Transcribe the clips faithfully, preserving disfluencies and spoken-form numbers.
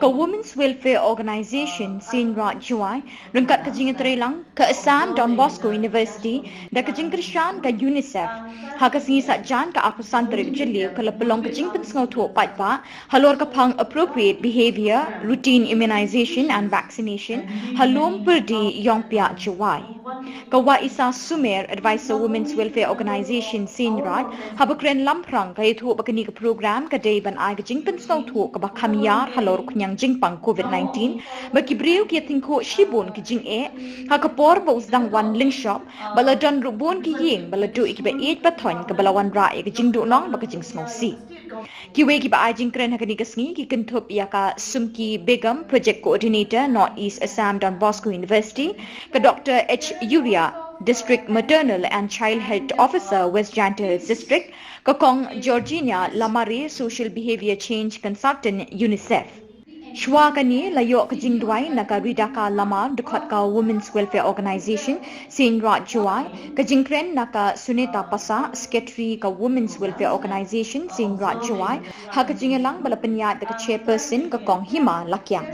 Ka Women's Welfare Organization Seiñraij Jowai ryngkat ka jingïatreilang ka Assam Don Bosco University da ka jingkyrshan ka UNICEF ha ka sngi Saitjaiñ ka arphew san tarik Jylliew ka la pynlong ka jingpynsngewthuh paidbah halor ka phang appropriate behavior, routine immunization and vaccination ha Lum Pyrdi Iongpiah Jowai. Ka Waisa Sumer, Advisor Women's Welfare Organization Seiñraij, haba kren lamphrang ka ïathuh ba kane ka program ka dei ban ai ka jingpynsngewthuh kaba kham ïar halor u khñiang jingpang COVID nineteen, ba ki briew ki ïatyngkhuh shibun ki jingeh ha ka por ba u sdang wan lyngshop, ba la don ruh bun ki ïing ba la duh ïa kiba ïeit ba thoiñ kaba la wanrah ïa ka jingduhnong bad ka jingsngewsih. Kiwei kiba ai jingkren ha kane ka sngi ki kynthup ïa ka Sumki Begum, Project Coordinator, North East Assam Don Bosco University, ka Doctor H Yuria, District Maternal and Child Health Officer, West Jaintia Hills District, ka Kong Georgina Lamare, Social Behavior Change Consultant, UNICEF. Shuwa kane la ïoh ka jingduwai na ka Ridaka Lamar, dkhot ka Women's Welfare Organization Seiñraij Jowai, ka jingkren na ka Sunita Passah, Secretary ka Women's Welfare Organization Seiñraij Jowai, ha ka jingïalang ba la pynïaid da ka Chairperson ka Kong Hima Lakiang.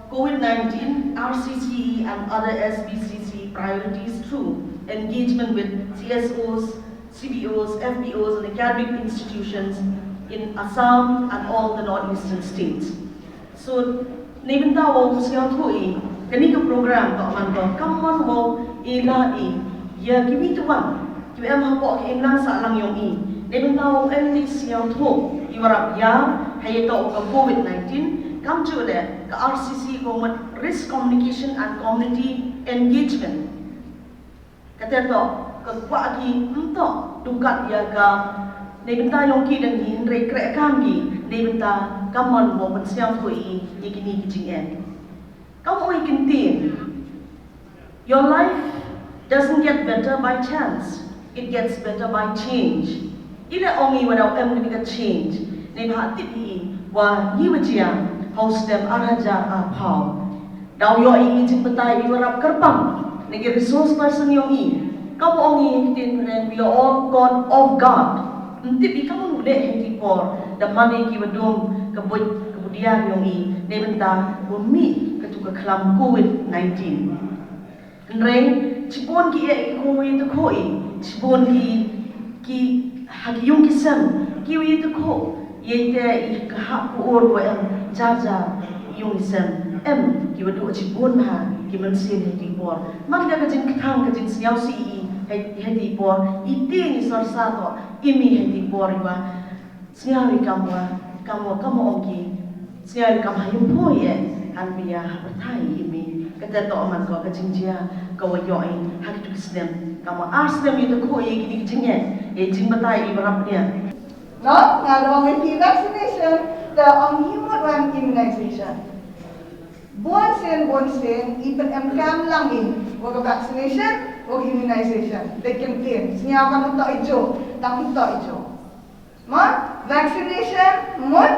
COVID nineteen, RCCE and other SBCC priorities through engagement with CSOs, CBOs, FBOs and academic institutions in Assam and all the northeastern states. So, neibynta wow sngewthuh i kane ka program, toh man ko kam man wow i la i ïa kiwi tuan kiba em hapoh ka imlang sahlang yong i. Neibynta wow em i sngewthuh i warap ïa ha ïa toh ka COVID nineteen, kam ju de ka RCC ko mut risk communication and community engagement. Kata toh ka kwah ki ym toh dukat ïa ka neibynta yong ki dang hi, hynrei khreh kam ki neibynta kam man wow pynsngewthuh i ïa kine ki jingeh. Kam oi kyntien, your life doesn't get better by chance, it gets better by change. I la ong i wa daw em kane ka change, neibhah tip i wa ngi wa jia ha u snem ar hajar arphew. Daw ïoh i jingbatai i warap kyrpang na ki resource person yong i. Kam ong i ktien phareng, we are all caught off guard. Ym tip i kam u leh ha ki por da man i ki wa dum ka buit ka budia yong i neibynta wa mih katu ka khlam COVID nineteen. Hynrei shibun ki eh ki khun ïa ta khoi, shibun ki ki ha ki yung ki sem ki ïa ta khoi. Ïa te i ka hap ka ur wa em jar jar yung i sem em ki wa duh shibun ha ki mynsiem ha ki por. Man ka ka jingkthang ka jingsngewsih i ha ki por i tieng i sar sa to i mi ha ki por i wa sngew i kam wa kam wa kam wa ong ki sngew i kam ha yung poi eh han pia ha pyrthai i mi. Kata to man ko ka jingjia ka wa ïoh i ha ki tu ki snem kam wa ar snem i ta khoi i ki jingeh i jingbatai i barap nia. No, nga da ong i vaccination da ong hi mut wan immunization. Bun sien bun sien i pynemkam lang i wa ka vaccination wa ka immunization. Dei kyntien, sñiaw kam to i jo, tam to i jo. Ma vaccination mut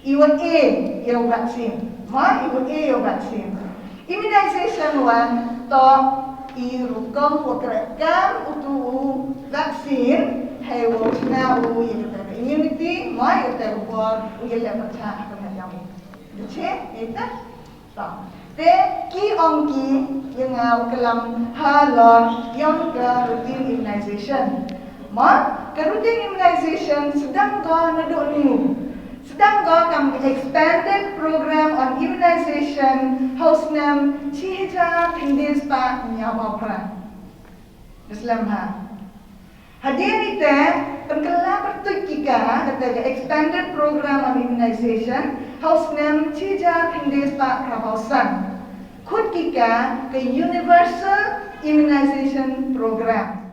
i wa e ïa u vaccine. Ma i wa e ïa u vaccine. Immunization wan to i rukom wa krekam utu u vaccine hei wa u chna u ïa kata ka immunity, ma ïa kata ka bor u ïa leh pyrchah ha ka met jong i. Te ita to te ki ong ki ïa nga u klam halor yong ka routine immunization. Ma ka routine immunization sdang ko naduh nunu? Sdang ko kam ka expanded program on immunization ha u snem shi hajar khyndai spah hynñiewphew phra. Slem ha. Hadien ite pynkylla pyrtuit ki ka kata ka expanded program on immunization ha u snem shi hajar khyndai spah phraphew san. Khut ki ka ka universal immunization program.